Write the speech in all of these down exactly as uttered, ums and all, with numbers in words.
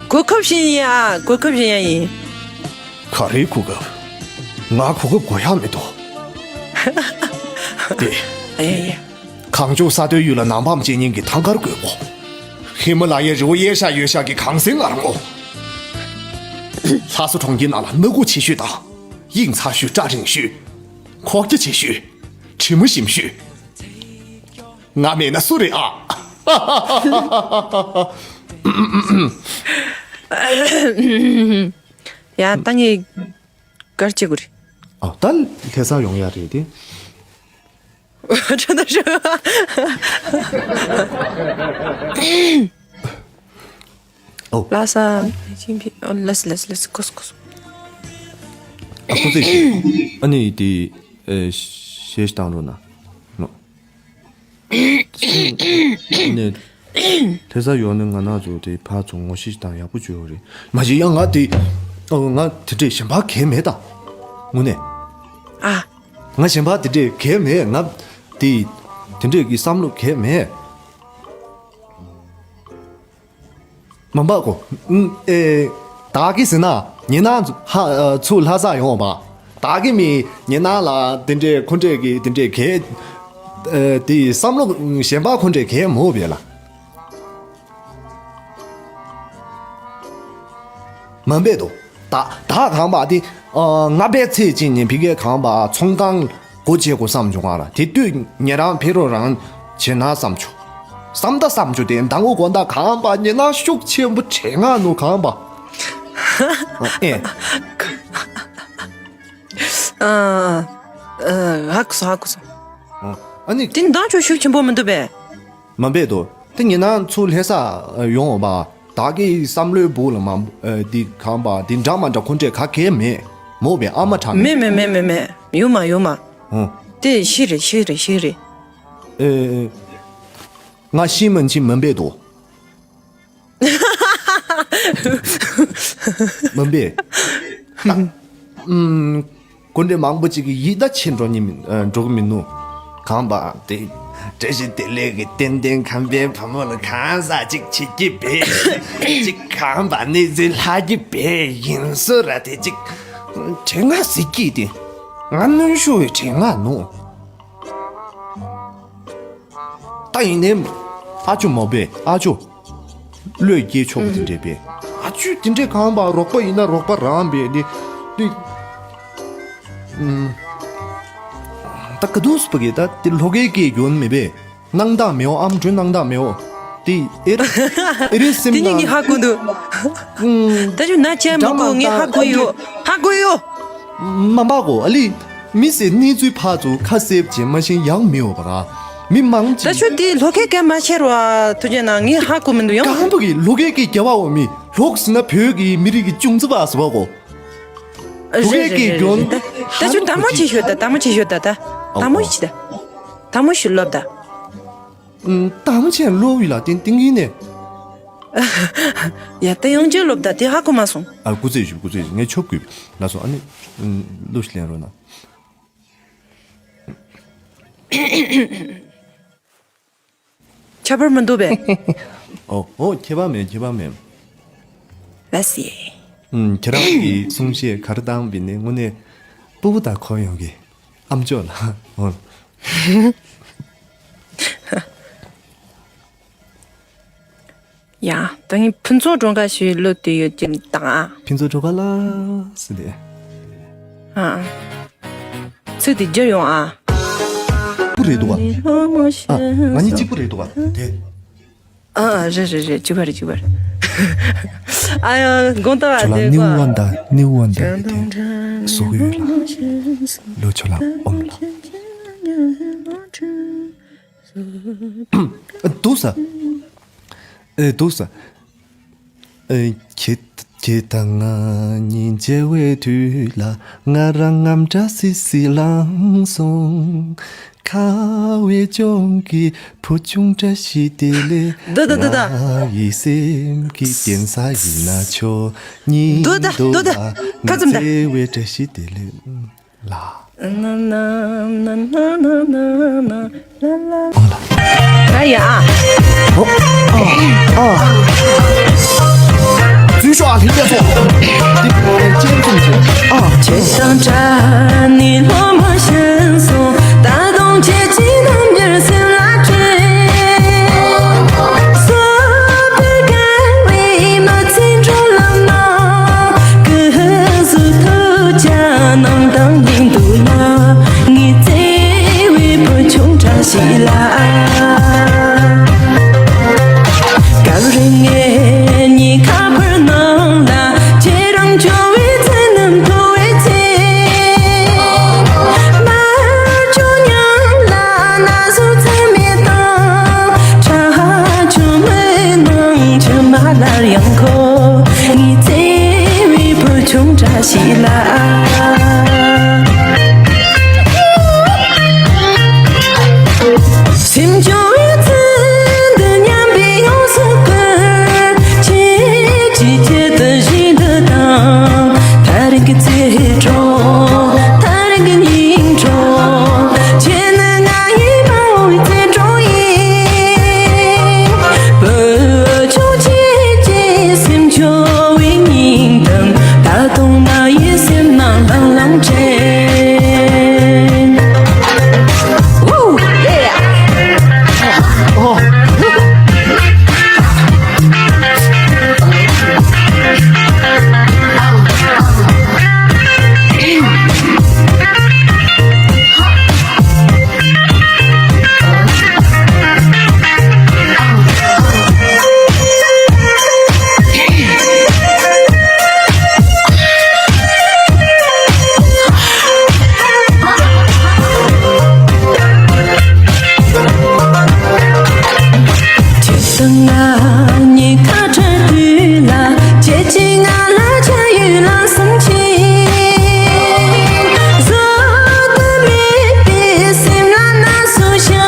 གོ་སྐབས་ཤིག་ཡིན་ཨ། གོ་སྐབས་ཤིག་ཡང་ཡིན། ག་རེའི་གོ་སྐབས། ང་གོ་སྐབས་དགོས་ཡག་མི་འདུག་དེ། ཨ་ཡ་ཡ། གངས་ལྗོངས་ས་མཐོའི་ཡུལ་ལ་ནམ་འབབ་བྱེད་མཁན་གྱི་ཐང་དཀར་རྒོད་པོ། ཧི་མ་ལ་ཡའི་རི་བོ་གཡས་བཞག་གཡོན་བཞག་གི་གངས་སེང་ངར་མོ། ལྷ་ས་གྲོང་ཁྱེར་ནང་ལ་སྣ་ཁུག་ཆེ་ཤོས་དང་། དབྱིངས་མཚར་ཤོས། སྐྲ་འགྲེང་ཤོས། ཁོག་རྒྱ་ཆེ་ཤོས། དྲི་མ་ཞིམ་ཤོས། ང་མེད་ན་སུ་རེད་ཨ། ཡ་ད་ངས་གར་བྱེད་དགོས་རེད། ཨ་ད་ལྷ་ས་ཡོང་ཡ་རེད་དེ། ཁྲ་ད་ཤོ། ཨོ། ལྷ་ས། ལས་ལས་ལས་ཀོ་སོ་ཀོ་སོ། ཨ་ཁོ་ཚོས་ཨ་ནི་དེ་ཨེ་ཤེས་བཏང་རོགས་གནང་། ནོ། ནས་ལྷ་ས་ཡོང་ནས་ང་ནང་ཚོ་དེ་ཕར་ཚུར་ངོ་ཤེས་དང་ཡག་པོ་བྱོས་ཡོད་རེད། མ་གཞི་ཡང་ང་དེ་ང་དེ་འདྲས་གཞན་པ་གས་མེད་ད། དངོས་གནས། ཨ། ང་གཞན་པ་དེ་འདྲས་གས་མེད། ང་དེ་དེ་འདྲས་ཀྱི་བསམ་བློ་གས་མེད། མ་འབའ་གོ། ཨེ། བདག་གིས་ཟེར་ན་ཉེ་ན་ཧ་ཚུ་ལྷ་ས་ཡོང་བ། བདག་གིས་མི་ཉེ་ན་ལ་དེ་འདྲས་ཁོ་འདྲས་ཀྱི་དེ་འདྲས་གས། ཨེ། དེ་བསམ་བློ་གཞན་པ་ཁོ་འདྲས་གས་མོ་བས་ལ། མ་འབད་དོ། ད་ད་གང་པ་དེ། ང་པའི་ཚེ་གཅིག་ནས་ཕི་གའི་གང་པ་ཚོང་ཁང་སྒོ་འབྱེད་དགོས་བསམ་བྱུང་བ་ལ། དེ་དུས་ཉེ་རང་ཕེ་རོ་རང་བྱེད་ན་བསམ་བྱུང་། བསམ་ད་བསམ་བྱུང་དེ་མདང་དགོང་དགོང་དག་གང་པ་ཉེ་ན་ཤུགས་ཆེན་པོ་བྱེད་ང་ནུ་གང་པ། ཨེ། ཨ། ཧ་གོ་སོང་ཧ་གོ་སོང་། ཨ་ནི། དེ་མདང་ཆོ་ཤུགས་ཆེན་པོ་མི་འདུག་པས། མ་འབད་དོ། དེ་ཉེ་ན་ཚུ་ལྷ་ས་ཡོང་བ། བདག་གི་བསམ་བློའི་སྦུག་ལ་མ། འདི་གང་པ་འདི་འདྲ་མ་འདྲ་ཁོ་འདྲས་ག་གེ་མེད། མོ་བའི་ཨ་མ་དྲག་མེད་མེད་མེད་མེད་མེད། ཡོད་མ་ཡོད་མ། ཨོ། དེ་ཤི་རེད་ཤི་རེད་ཤི་རེད། ཨེ། ང་ཤི་མིན་ཅི་མིན་པས་དོ། མིན་པས། ཨུམ། དཀོན་འདྲེ་མང་པོ་ཅིག་གི་ཡིད་ད་ཆེ་འགྲོ་ཉི་མི་འགྲོ་གི་མི་ནུ། གང་པ་དེ། བཀྲ་ཤིས་བདེ་ལེགས་ཀྱི་ཏན་ཏན་ཁམས་པའི་བུ་མོ་ལ་གང་ཟག་ཅིག་བྱེད་ཀྱི་བས། ཅིག་གང་པ་ནི་ཟི་ལྷག་གི་བས་ཡིན་སོ་ར་དེ་ཅིག་དྲི་ང་ཟི་ཀྱི་དེ། ང་གནོན་ཤུ་བའི་དྲི་ང་ནུ། ད་ཡིན་ནའི། ཨ་ཅོ་མོ་པས་ཨ་ཅོ། བློས་སྐྱེས་ཆོག་པ་དེ་འདྲས་པས། ཨ་ཅོས་དེ་འདྲས་གང་པ་རོགས་པ་ཡིན་ན་རོགས་པ་རང་པས་ནི། ནི། ད་ག་དུས་སུ་པ་གི་ད་དེ་ལྷོ་ཁའི་སྐད་རྒྱོན་མེད་པས། སྣང་དག་མེའོ་ཨམ་དྲོན་སྣང་དག་མེའོ། དེ་ཨེ་རེད། ཨེ་རེད་སེམས་དེ་ཉིད་ཀྱི་ཧ་གོ་འདུག་ད་ཆུ་ན་ཅན་མ་གོ་ངས་ཧ་གོ་ཡོད། ཧ་གོ་ཡོད། མ་མ་གོ་ཨ་ལི། མི་སེ་གནས་ཚུལ་ཕར་ཚུར་ཁ་གསལ་བྱེད་མ་ཤེས་ཡང་མི་འོ་བ་ར། མི་མང་ཅིག་ད་ཆུ་དེ་ལྷོ་ཁའི་སྐད་མ་ཤེས་རོ་ཨ་ཐུགས་རྗེ་གནང་ངས་ཧ་གོ་མི་འདུག་ཡང་། གང་པོ་གི་ལྷོ་ཁའི་སྐད་རྒྱ་བ་འོ་མི་ལྷོག་ཟིན་ན་བོད་ཀྱི་མི་རིགས་ཀྱི་ཅུང་ཙི་བ་ཟི་བ་གོ། ལྷོ་ཁའི་སྐད་རྒྱོན། ད་ཆུ་དམ་མོ་ཆེ་ཤོད་ད་དམ་མོ་ཆེ་ཤོད་ད་ད། དམ་མོ་ཆེ་ད། དམ་མོ་ཞིག་ལབ་ད། ཨུམ། དམ་ཆེན་བློ་བི་ལ་ཏིང་ཏིང་ཡིན་ནས། ཡ་ད་ཡང་ཅི་ལབ་ད་དེ་ཧ་གོ་མ་སོང་། ཨ་སྐུ་ཚེ་ཞུ་སྐུ་ཚེ་ཞུ་ངས་ཆོབ་དགོས་ལ་སོང་ཨ་ནི། ཨུམ། བློ་ཞིག་ལེན་རོགས་གནང་། ཁྱད་པར་མི་འདུག་པས། ཨོ་ཨོ་ཁྱད་པར་མེད་ཁྱད་པར་མེད། ལ་སི། ཨུམ། ཁྱེད་རང་གི་གསུང་བཤད་ག་རེ་བཏང་བས་ནས་དངོས་གནས་སྤུ་གུ་དང་གོ་ཡོང་གི་ཨམ་ཅོག་ལ་ཨོ། ཡ། ད་ངས་ཕུན་ཚོགས་སྒྲོལ་དཀར་ཞིག་བླུགས་ཏེ་ཡོད་ཀྱི་དང་ཨ། ཕུན་ཚོགས་སྒྲོལ་དཀར་ལ་ཟེར་ཏེ། ཨ་ཨ། ཚིག་དེ་བསྒྱུར་ཡོང་ཨ། སྤུ་རེད་འདུག་བ། ཨ། ང་གཉིས་གཅིག་པུ་རེད་འདུག་བ། དེ། ཨ་ཨ་རེད་རེད་རེད་གཅིག་པ་རེད་གཅིག་པ་རེད། ཨ་ཡ་དགོངས་དག་ཨ་ཁྱོད་ལ་དེ་ནེའུ་ཝན་ད་ནེའུ་ཝན་ད་རེད་དེ། བཟོ་གི་ཡོད་ལ། ལོ་ཁྱོད་ལ་ཨོམ་ལ། འདུག་ས། ཨེ་འདུག་ས། ཨེ་ཁྱེད་ཁྱེད་དང་ང་གཉིས་མཇལ་བའི་དུས་ལ་ང་རང་ངམ་སྐྲག་སི་སི་ལངས་སོང་། ཁ་བའི་ལྗོངས་ཀྱི་བུ་ཆུང་བཀྲ་ཤིས་བདེ་ལེགས། འདུག་འདུག་འདུག་འདུག་ང་ཡི་སེམས་ཀྱི་གདན་ས་ཡིན་ན་ཆོག་གཉིས་འདུག་འདུག་འདུག་འདུག་ང་ཁ་ཙམ་ད། བརྩེ་བའི་བཀྲ་ཤིས་བདེ་ལེགས། ལ། ཨ་ཡ་ཨ། ཨོ། ཨ། ཨ། ཅོ་ཨ་ལི་ལེ་སོ། འདི་ཁོ་རེ་སྤྱན་གསུམ་གྱི་ཨ། ཁྱེད་དང་འདྲ་ནི་སློབ་མ་ཞིག་སོང་། ད་དུང་ཁྱེད་ཀྱི་རྣམ་འགྱུར་སེམས་ལ་འཁྲིལ། བསོད་པའི་སྐལ་བའི་མི་ཚེ་འགྲོ་ལམ་ན། སྐུ་གཟུགས་ཐུགས་ཅག་ནང་དང་ཉིན་དུ་ཡ། ངའི་བརྩེ་བའི་བུ་ཆུང་བཀྲ་ཤིས་ལགས། སྐབས་རེ་ངེད་གཉིས་ཁ་པར་ནང་ལ་ཁྱེད་རང་འབྱོར་བའི་མཚན་ནམ་ཐོ་བའི་ཚེ། མ་འབྱོར་མྱང་ལ་ན་ཟུག་ཚད་མེད་དང་། ཁྲ་ཆུ་མོའི་ནང་ཆུ་མ་སླར་ཡང་འཁོར། ངའི་བརྩེ་བའི་བུ་ཆུང་བཀྲ་ཤིས་ལགས། སེམས་སྐྱོ་བའི་ཚུལ་དུ་མཉམ་པའི་ཡོངས་སུ་བཀོད། ཁྱེད་ཀྱི་ཆེད་དུ་བཞིན་དུ་དང་། ཐག་རིང་གི་བརྩེ་གྲོགས། ཐག་རིང་གི་སྙིང་གྲོགས། ཁྱེད་ནི་ང་ཡི་དཔའ་བོའི་བརྩེ་གྲོགས་ཡིན། བུ་ཆུང་ཁྱེད་ཀྱི་སེམས་སྐྱོ་བའི་སྙིང་གཏམ། ད་དུང་ང་ཡི་སེམས་ནང་ལྷང་ལྷང་དྲན། Woo! Yeah! ཁྱེད་དང་ང་གཉིས་ཁ་བྲལ་དུས་ལ། ཁྱེད་ཀྱིས་ང་ལ་ཆ་ཡོད་ལ་བསམ་ཅིང་། བཟོད་དུ་མེད་པའི་སེམས་ལ་ན་ཟུག་བཞག་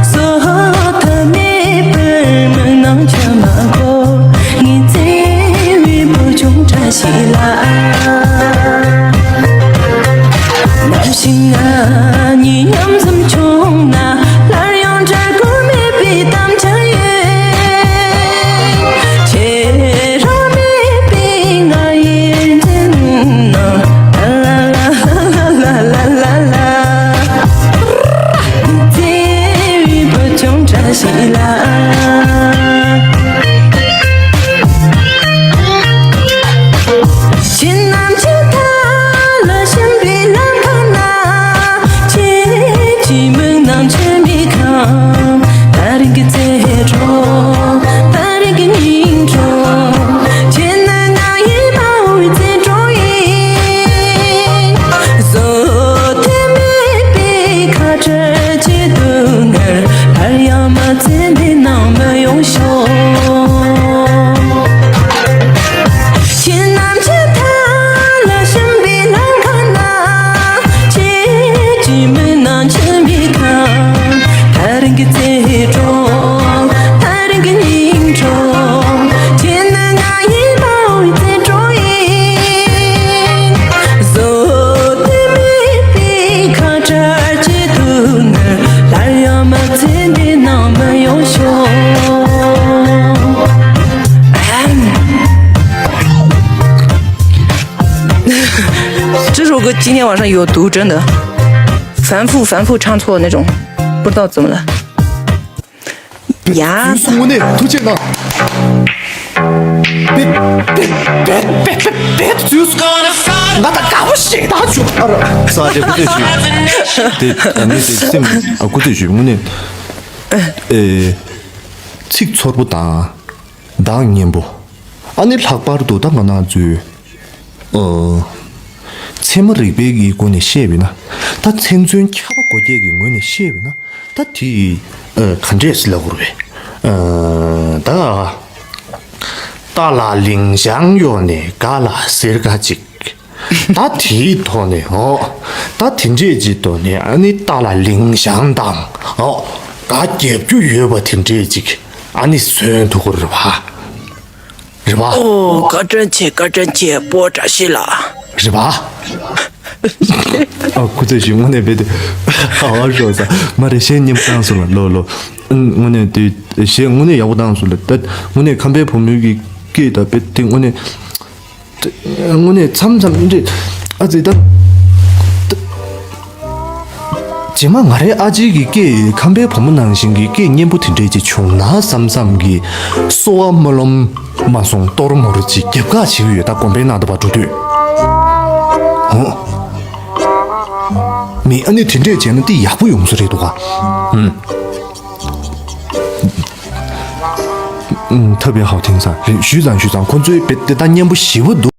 བཟོད་དུ་མེད་པར་མིག་ནང་ཆུ་མ་འཁོར། ངའི་བརྩེ་བའི་བུ་ཆུང་བཀྲ་ཤིས་ལགས། ནམ་ཞིག་ང་གཉིས་མཉམ་འཛོམས་བྱུང་ན། སླར་ཡང་འབྲལ་དགོས་མེད་པའི་དམ་བཅའ་ཡོད། ཁྱེད་རང་མེད་པའི་ང་ཡི་འཛིན་ན། ལ་ལ་ལ། བརྩེ་བའི་བུ་ཆུང་བཀྲ་ཤིས་ལགས། ཁྱེད་རྣམས་ཀྱི་མཐའ་ལ་ཕྱིན་པའི་ལམ་ཁ་ན། ཁྱེད་ཀྱི་མིག་ནང་ཆུ་མིག་གང་། ཐག་རིང་གི་བརྩེ་གྲོགས། ཐག་རིང་གི་སྙིང་གྲོགས། ཁྱེད་ནི་ང་ཡི་དཔའ་བོའི་བརྩེ་གྲོགས་ཡིན། བཟོད་དུ་མེད་པའི་ཁ་བྲལ་གྱི་སྡུག་བསྔལ། སླར་ཡང་མི་ཚེ་འདི་ནང་མི་ཡོང་ཤོག། ཁྱེད་རྣམས་ཀྱི་མཐའ་ལ་ཕྱིན་པའི་ལམ་ཁ་ན། ཁྱེད་ཀྱི་མིག་ནང་ཆུ་མིག་གང་། ཐག་རིང་གི་བརྩེ་གྲོགས། ཐག་རིང་གི་སྙིང་གྲོགས། ཁྱེད་ནི་ང་ཡི་དཔའ་བོའི་བརྩེ་གྲོགས་ཡིན། བཟོད་དུ་མེད་པའི་ཁ་བྲལ་གྱི་སྡུག་བསྔལ། སླར་ཡང་མི་ཚེ་འདི་ནང་མི་ཡོང་ཤོག། 这首歌今天晚上有毒，真的，反复反复唱错那种，不知道怎么了。呀，དངོས་གནས་ཐུགས་རྗེ་གནང་། བེད་བེད་བེད་བེད་བེད་བེད་ང་ད་དགའ་པོ་ཞེ་དྲག་བྱུང་ཨ་ར། ས་དེ་ཀུ་ཚོད་ཞུས། དེ་ཨ་ནི་དེ་སེམས་ཨ་ཀུ་ཚོད་ཞུས་དངོས་གནས། ཨེ། ཚིག་ཚོར་པོ་དང་། གདངས་སྙན་པོ། ཨ་ནི་ལྷག་པར་དུ་ད་ང་རང་ཚོའི། ཨོ། ཚད་མ་རིག་པའི་གི་སྒོ་ནས་བཤད་པས་ན། ད་མཚན་མཚོན་ཁྱབ་པ་སྒོ་བརྒྱད་ཀྱི་ངོས་ནས་བཤད་པས་ན། ད་དེ་ཨ་ག་འདྲས་སེ་ལབ་དགོས་རེད་པས། ཨ་ད་རྟ་ལ་ལིང་ཞང་གཡོག་ནས་སྒ་ལ་གཟེར་ཁ་ཅིག་ད་དེའི་ཐོག་ནས་ཨོ། ད་དེ་འདྲས་ཀྱི་ཐོག་ནས་ཨ་ནི་རྟ་ལ་ལིང་ཞང་དང་ཨོ། སྒ་རྒྱབ་རྒྱུ་ཡོད་པ་དེ་འདྲས་ཅིག་ཨ་ནི་མཚོན་ཐུབ་ཀྱི་རེད་པ། རེད་པ། ཨོ། བཀའ་དྲིན་ཆེ། བཀའ་དྲིན་ཆེ། སྤོ་བཀྲ་ཤིས་ལགས། རེད་པ། ཨ་ཁུ་ཚོས་ཞིག་དངོས་གནས་རྦད་དེ་ཨ་བ་ཤོག་ས་མ་རེད། གཞས་སྙན་པོ་བཏང་སོང་ལ། ལོ་ལོ། དངོས་གནས་དེ་གཞས་དངོས་གནས་ཡག་པོ་བཏང་སོང་ལ། ད་དངོས་གནས་ཁམས་པའི་བུ་མོའི་གི་ སྐད་ད་བེད་དེ་དངོས་གནས། དངོས་གནས་མཚམས་མཚམས་འདྲེ། ཨ་ཙི་ད། རྗེས་མ་ང་རའི་ཨ་ཅེ་གི་སྐད་ཁམས་པའི་བུ་མོ་ནང་བཞིན་གྱི་སྐད་སྙན་པོ་དེ་འདྲས་ཅིག་བྱུང་ན་བསམ་བསམ་གྱི། སོ་བ་སྨོན་ལམ་མ་སོང་གཏོར་མོར་ཅིག་རྒྱབ་ཁ་བྱེད་ཀྱི་ཡོད། ད་དགོན་པའི་ནང་དུ་བ་འགྲོ་དུས། ཧོ། མི་ཨ་ནི་དེ་འདྲས་བྱས་ན་དེ་ཡག་པོ་ཡོང་ས་རེད་འདུག་ག་ཨུམ། ཐབས་ཡག་ཧའོ་ཐེང་ས་རེད། ཞུས་ཙང་ཞུས་ཙང་ཁོ་ཚོའི་བེད་དེ་ད་སྙན་པོ་ཞེ་པོ་འདུག